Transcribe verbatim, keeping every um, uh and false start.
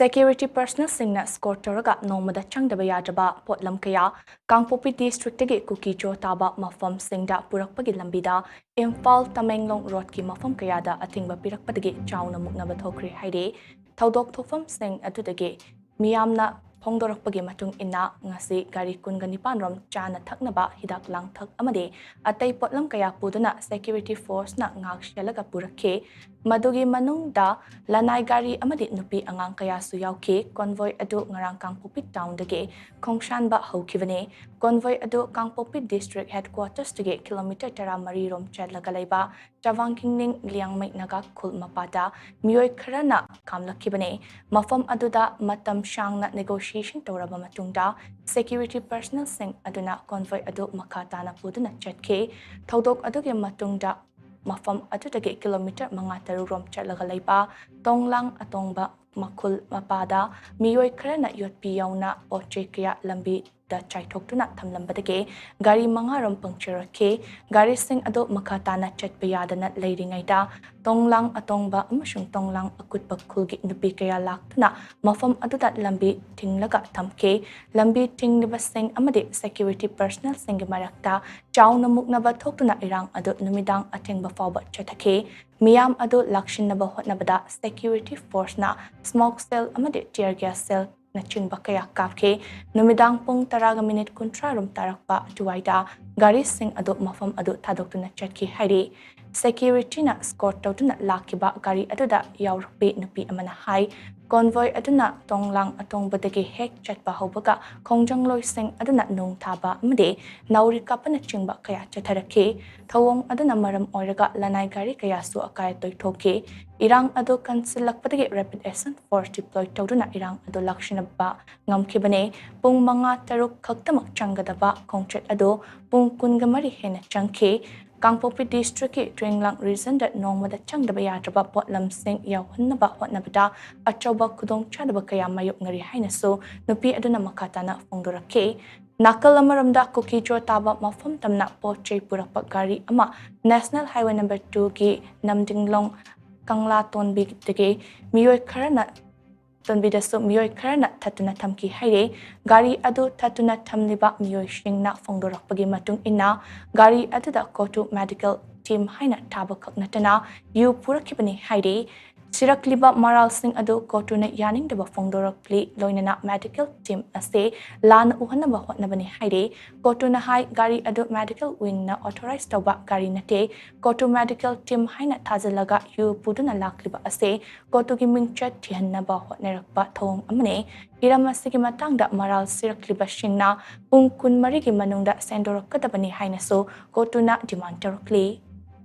Security personnelꯁꯤꯡꯅ escort ꯇꯧꯔꯒ ꯅꯣꯡꯃꯗ ꯆꯪꯗꯕ ꯌꯥꯗ꯭ꯔꯕ ꯄꯣꯠꯂꯝ ꯀꯌꯥ ꯀꯥꯡꯄꯣꯛꯄꯤ districtꯇꯒꯤ ꯀꯨꯀꯤꯖꯣ ꯇꯥꯕ ꯃꯐꯝꯁꯤꯡꯗ ꯄꯨꯔꯛꯄꯒꯤ ꯂꯝꯕꯤꯗ ꯏꯝꯐꯥꯜ ꯇꯃꯦꯡꯂꯣꯡ roadꯀꯤ ꯃꯐꯝ ꯀꯌꯥꯗ ꯑꯊꯤꯡꯕ ꯄꯤꯔꯛꯄꯗꯒꯤ ꯆꯥꯎꯅ ꯃꯨꯛꯅꯕ ꯊꯣꯛꯈ꯭ꯔꯦ ꯍꯥꯏꯔꯤ꯫ ꯊꯧꯗꯣꯛ ꯊꯣꯛꯐꯝꯁꯤꯡ ꯑꯗꯨꯗꯒꯤ ꯃꯤꯌꯥꯝꯅ ꯐꯣꯡꯗꯣꯔꯛꯄꯒꯤ ꯃꯇꯨꯡ ꯏꯟꯅ ꯉꯁꯤ ꯒꯥꯔꯤ ꯀꯨꯟꯒ ꯅꯤꯄꯥꯟ ꯔꯣꯝ ꯆꯥꯅ ꯊꯛꯅꯕ ꯍꯤꯗꯥꯛ ꯂꯥꯡꯊꯛ ꯑꯃꯗꯤ ꯑꯇꯩ ꯄꯣꯠꯂꯝ ꯀꯌꯥ ꯄꯨꯗꯨꯅ security forceꯅ ꯉꯥꯛ ꯁꯦꯜꯂꯒ ꯄꯨꯔꯛꯈꯤ꯫ ꯃꯗꯨꯒꯤ ꯃꯅꯨꯡꯗ ꯂꯅꯥꯏ ꯒꯥꯔꯤ ꯑꯃꯗꯤ ꯅꯨꯄꯤ ꯑꯉꯥꯡ ꯀꯌꯥꯁꯨ ꯌꯥꯎꯈꯤ꯫ Convoy ꯑꯗꯨ ꯉꯔꯥꯡ ꯀꯥꯡꯄꯣꯛꯄꯤ townꯗꯒꯤ ꯈꯣꯡꯁꯥꯟꯕ ꯍꯧꯈꯤꯕꯅꯤ꯫ Convoy ꯑꯗꯨ ꯀꯥꯡꯄꯣꯛꯄꯤ district headquartersꯇꯒꯤ kilometre ꯇꯔꯥꯃꯔꯤ ꯔꯣꯝ ꯆꯠꯂꯒ ꯂꯩꯕ ꯆꯋꯥꯡꯈꯤꯡꯅꯤꯡ ꯂꯤꯌꯥꯡꯃꯩ ꯅꯥꯒꯥ ꯈꯨꯜ ꯃꯄꯥꯗ ꯃꯤꯑꯣꯏ ꯈꯔꯅ ꯈꯥꯝꯂꯛꯈꯤꯕꯅꯤ꯫ ꯃꯐꯝ ꯑꯗꯨꯗ ꯃꯇꯝ ꯁꯥꯡꯅ negotiation ꯇꯧꯔꯕ ꯃꯇꯨꯡꯗ security personnelꯁꯤꯡ ꯑꯗꯨꯅ convoy ꯑꯗꯨ ꯃꯈꯥ ꯇꯥꯅ ꯄꯨꯗꯨꯅ ꯆꯠꯈꯤ꯫ ꯊꯧꯗꯣꯛ ꯑꯗꯨꯒꯤ ꯃꯇꯨꯡꯗ ꯃꯐꯝ ꯑꯗꯨꯗꯒꯤ kilometre ꯃꯉꯥ ꯇꯔꯨꯛ ꯔꯣꯝ ꯆꯠꯂꯒ ꯂꯩꯕ ꯇꯣꯡꯂꯥꯡ ꯑꯇꯣꯡꯕ ꯃꯈꯨꯜ ꯃꯄꯥꯗ ꯃꯤꯑꯣꯏ ꯈꯔꯅ ꯌꯣꯠꯄꯤ ꯌꯥꯎꯅ ꯄꯣꯠ ꯆꯩ ꯀꯌꯥ ꯂꯝꯕꯤꯗ ꯆꯥꯏꯊꯣꯛꯇꯨꯅ ꯊꯝꯂꯝꯕꯗꯒꯤ ꯒꯥꯔꯤ ꯃꯉꯥ ꯔꯣꯝ puncture ꯑꯣꯏꯈꯤ꯫ ꯒꯥꯔꯤꯁꯤꯡ ꯑꯗꯨ ꯃꯈꯥ ꯇꯥꯅ ꯆꯠꯄ ꯌꯥꯗꯅ ꯂꯩꯔꯤꯉꯩꯗ ꯇꯣꯡꯂꯥꯡ ꯑꯇꯣꯡꯕ ꯑꯃꯁꯨꯡ ꯇꯣꯡꯂꯥꯡ ꯑꯀꯨꯠꯄ ꯈꯨꯜꯒꯤ ꯅꯨꯄꯤ ꯀꯌꯥ ꯂꯥꯛꯇꯨꯅ ꯃꯐꯝ ꯑꯗꯨꯗ ꯂꯝꯕꯤ ꯊꯤꯡꯂꯒ ꯊꯝꯈꯤ꯫ ꯂꯝꯕꯤ ꯊꯤꯡꯂꯤꯕꯁꯤꯡ ꯑꯃꯗꯤ security personnelꯁꯤꯡꯒꯤ ꯃꯔꯛꯇ ꯆꯥꯎꯅ ꯃꯨꯛꯅꯕ ꯊꯣꯛꯇꯨꯅ ꯏꯔꯥꯡ ꯑꯗꯨ ꯅꯨꯃꯤꯗꯥꯡ ꯑꯊꯦꯡꯕ ꯐꯥꯎꯕ ꯆꯠꯊꯈꯤ꯫ ꯃꯤꯌꯥꯝ ꯑꯗꯨ ꯂꯥꯛꯁꯤꯟꯅꯕ ꯍꯣꯠꯅꯕꯗ security forceꯅ smoke shell ꯑꯃꯗꯤ tear gas shellꯅꯆꯤꯡꯕ ꯀꯌꯥ ꯀꯥꯞꯈꯤ꯫ ꯅꯨꯃꯤꯗꯥꯡ ꯄꯨꯡ ꯇꯔꯥꯒ ꯃꯤꯅꯤꯠ ꯀꯨꯟꯊ꯭ꯔꯥ ꯔꯣꯝ ꯇꯥꯔꯛꯄ ꯑꯗꯨꯋꯥꯏꯗ ꯒꯥꯔꯤꯁꯤꯡ ꯑꯗꯨ ꯃꯐꯝ ꯑꯗꯨ ꯊꯥꯗꯣꯛꯇꯨꯅ ꯆꯠꯈꯤ ꯍꯥꯏꯔꯤ꯫ Securityꯅ escort ꯇꯧꯗꯨꯅ ꯂꯥꯛꯈꯤꯕ ꯒꯥꯔꯤ ꯑꯗꯨꯗ ꯌꯥꯎꯔꯛꯄꯤ ꯅꯨꯄꯤ ꯑꯃꯅ ꯍꯥꯏ, convoy ꯑꯗꯨꯅ ꯇꯣꯡꯂꯥꯡ ꯑꯇꯣꯡꯕꯗꯒꯤ ꯍꯦꯛ ꯆꯠꯄ ꯍꯧꯕꯒ ꯈꯣꯡꯖꯪꯂꯣꯏꯁꯤꯡ ꯑꯗꯨꯅ ꯅꯣꯡ ꯊꯥꯕ ꯑꯃꯗꯤ ꯅꯥꯎꯔꯤ ꯀꯥꯞꯄꯅꯆꯤꯡꯕ ꯀꯌꯥ ꯆꯠꯊꯔꯛꯈꯤ꯫ ꯊꯧꯑꯣꯡ ꯑꯗꯨꯅ ꯃꯔꯝ ꯑꯣꯏꯔꯒ ꯂꯅꯥꯏ ꯒꯥꯔꯤ ꯀꯌꯥꯁꯨ ꯑꯀꯥꯏ ꯑꯇꯣꯏ ꯊꯣꯛꯈꯤ꯫ ꯏꯔꯥꯡ ꯑꯗꯨ ꯀꯟꯁꯤꯜꯂꯛꯄꯗꯒꯤ rapid action force deploy ꯇꯧꯗꯨꯅ ꯏꯔꯥꯡ ꯑꯗꯨ ꯂꯥꯛꯁꯤꯟꯅꯕ ꯉꯝꯈꯤꯕꯅꯤ꯫ ꯄꯨꯡ ꯃꯉꯥ ꯇꯔꯨꯛ ꯈꯛꯇꯃꯛ ꯆꯪꯒꯗꯕ ꯈꯣꯡꯆꯠ ꯑꯗꯨ ꯄꯨꯡ ꯀꯨꯟꯒ ꯃꯔꯤ ꯍꯦꯟꯅ ꯆꯪꯈꯤ꯫ ꯀꯥꯡꯄꯣꯛꯄꯤ districtꯀꯤ ꯇ꯭ꯔꯦꯡꯂꯥꯡ regionꯗ ꯅꯣꯡꯃꯗ ꯆꯪꯗꯕ ꯌꯥꯗ꯭ꯔꯕ ꯄꯣꯠꯂꯝꯁꯤꯡ ꯌꯧꯍꯟꯅꯕ ꯍꯣꯠꯅꯕꯗ ꯑꯆꯧꯕ ꯈꯨꯗꯣꯡꯆꯥꯗꯕ ꯀꯌꯥ ꯃꯥꯌꯣꯛꯅꯔꯤ ꯍꯥꯏꯅꯁꯨ ꯅꯨꯄꯤ ꯑꯗꯨꯅ ꯃꯈꯥ ꯇꯥꯅ ꯐꯣꯡꯗꯣꯔꯛꯈꯤ꯫ ꯅꯥꯀꯜ ꯑꯃꯔꯣꯝꯗ ꯀꯨꯀꯤꯖꯣ ꯇꯥꯕ ꯃꯐꯝ ꯇꯝꯅ ꯄꯣꯠ ꯆꯩ ꯄꯨꯔꯛꯄ ꯒꯥꯔꯤ ꯑꯃ National Highway number twoꯒꯤ ꯅꯝꯗꯤꯡꯂꯣꯡ ꯀꯪꯂꯥꯇꯣꯟꯕꯤꯗꯒꯤ ꯃꯤꯑꯣꯏ ꯈꯔꯅ ꯇꯣꯟꯕꯤꯗꯁꯨ ꯃꯤꯑꯣꯏ ꯈꯔꯅ ꯊꯠꯇꯨꯅ ꯊꯝꯈꯤ ꯍꯥꯏꯔꯤ꯫ ꯒꯥꯔꯤ ꯑꯗꯨ ꯊꯠꯇꯨꯅ ꯊꯝꯂꯤꯕ ꯃꯤꯑꯣꯏꯁꯤꯡꯅ ꯐꯣꯡꯗꯣꯔꯛꯄꯒꯤ ꯃꯇꯨꯡ ꯏꯟꯅ ꯒꯥꯔꯤ ꯑꯗꯨꯗ ꯀꯣꯇꯨ ꯃꯦꯗꯤꯀꯦꯜ ꯇꯤꯝ ꯍꯥꯏꯅ ꯊꯥꯕꯈꯛ ꯅꯠꯇꯅ ꯌꯨ ꯄꯨꯔꯛꯈꯤꯕꯅꯤ ꯍꯥꯏꯔꯤ꯫ ꯁꯤꯔꯛꯂꯤꯕ ꯃꯔꯥꯜꯁꯤꯡ ꯑꯗꯨ ꯀꯣꯇꯨꯅ ꯌꯥꯅꯤꯡꯗꯕ ꯐꯣꯡꯗꯣꯔꯛꯂꯤ, ꯂꯣꯏꯅꯅ ꯃꯦꯗꯤꯀꯦꯜ ꯇꯤꯝ ꯑꯁꯤ ꯂꯥꯟꯅ ꯎꯍꯟꯅꯕ ꯍꯣꯠꯅꯕꯅꯤ ꯍꯥꯏꯔꯤ꯫ ꯀꯣꯇꯨꯅ ꯍꯥꯏ, ꯒꯥꯔꯤ ꯑꯗꯨ ꯃꯦꯗꯤꯀꯦꯜ ꯋꯤꯡꯅ ꯑꯣꯊꯣꯔꯥꯏꯖ ꯇꯧꯕ ꯒꯥꯔꯤ ꯅꯠꯇꯦ꯫ ꯀꯣꯇꯨ ꯃꯦꯗꯤꯀꯦꯜ ꯇꯤꯝ ꯍꯥꯏꯅ ꯊꯥꯖꯤꯜꯂꯒ ꯌꯨ ꯄꯨꯗꯨꯅ ꯂꯥꯛꯂꯤꯕ ꯑꯁꯤ ꯀꯣꯇꯨꯒꯤ ꯃꯤꯡꯆꯠ ꯊꯤꯍꯟꯅꯕ ꯍꯣꯠꯅꯔꯛꯄ ꯊꯧꯑꯣꯡ ꯑꯃꯅꯤ꯫ ꯍꯤꯔꯝ ꯑꯁꯤꯒꯤ ꯃꯇꯥꯡꯗ ꯃꯔꯥꯜ ꯁꯤꯔꯛꯂꯤꯕꯁꯤꯡꯅ ꯄꯨꯡ ꯀꯨꯟꯃꯔꯤꯒꯤ ꯃꯅꯨꯡꯗ ꯁꯦꯡꯗꯣꯔꯛꯀꯗꯕꯅꯤ ꯍꯥꯏꯅꯁꯨ ꯀꯣꯇꯨꯅ ꯗꯤꯃꯥꯟ ꯇꯧꯔꯛꯂꯤ꯫